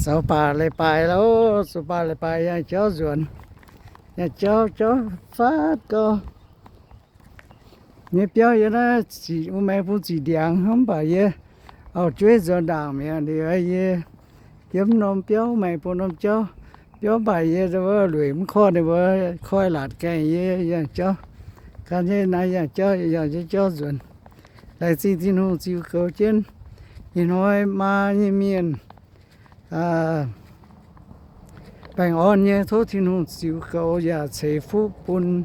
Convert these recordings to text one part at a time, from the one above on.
Zoux baac leiz-baaix loh, zoux baac leiz-baaix yangh jauv nzuonx. Yangh jauv, jauv faatv gau. Nyei biauv yie naaiv ziqc, wuov maengx bun ziqc ndiangx hnangv, mv baac yie auv-jueiv nzuonx ndaangc mi'aqv. Liuz yie yiem norm biauv maengx bun norm jauv. Biauv mv baac yie lueic mv koiv ninh mbuo koiv laatc gaengh yie yangh jauv. Gan jienv naaiv yangh jauv, yangh jienv jauv nzuonx. Laengz zingh Tin-Hungh ziux goux jienv ih hnoi maa nyei mienh baengh orn nyei. Tov Tin-Hungh ziux goux yaac ceix fuqv bun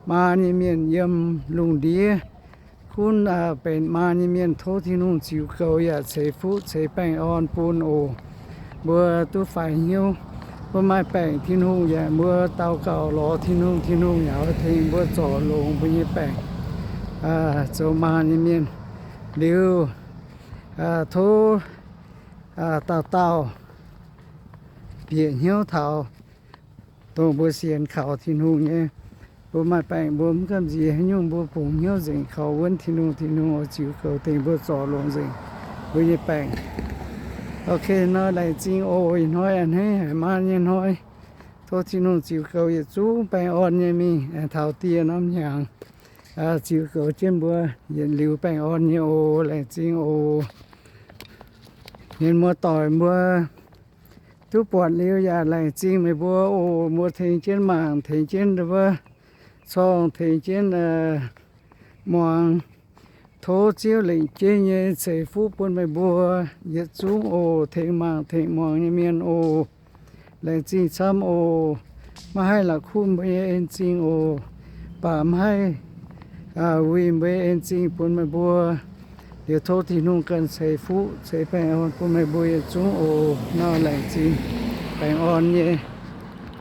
maa nyei mienh yiem lungh ndiev gunv benx maa nyei mienh. Tov Tin-Hungh ziux goux yaac ceix fuqv ceix baengh orn bun oc. Mbuo duqv faix hnyouv, mbuo maaih baengc Tin-Hungh yaac mbuo daux gaux lorz Tin-Hungh, Tin-Hungh yaac oix tengx mbuo zorc longx mbuo nyei baengc zoux maa nyei mienh. Liuz tov dauh dauh bieqc hnyouv taux dongh mbuo sienx kaux Tin-Hungh nyei. Mbuo maaih baengc mbuo mv gamh nziex haaix nyungc, mbuo bungx hnyouv nzengc kaux wuonv Tin-Hungh, Tin-Hungh oix ziux goux tengx mbuo zorc longx nzengc mbuo nyei baengc. Ok, nor laengz zingh oc. Ih hnoi a'hneiv haic, maa nyei hnoi. Tov Tin-Hungh ziux goux yietc zungv baengh orn nyei mingh aengx taux dieh norm hnyangx ziux goux jienv mbuo yietc liuz baengh orn nyei oc. Laengz zingh oc. Mienh muoz-doic mbuo duqv buatc liuz yaac laengz zingh meih mbuo oc. Mbuo tengx jienv mangc, tengx jienv wuov corng, tengx jienv muangx. Tov Ziouv lengc jeiv nyei ceix fuqv bun meih mbuo yietc zungv oc. Tengx mangc tengx muangx nyei mienh oc, laengz zingh camv oc. Maiv haih la'kuqv mbuo nyei en zingh oc, baac maiv haih wuih mbuo nyei en zingh bun meih mbuo. Liuz tov Tin-Hungh ganh ceix fuqv ceix baengh orn bun meih mbuo yietc zungv oc. Nor laengz zingh baengh orn nyei.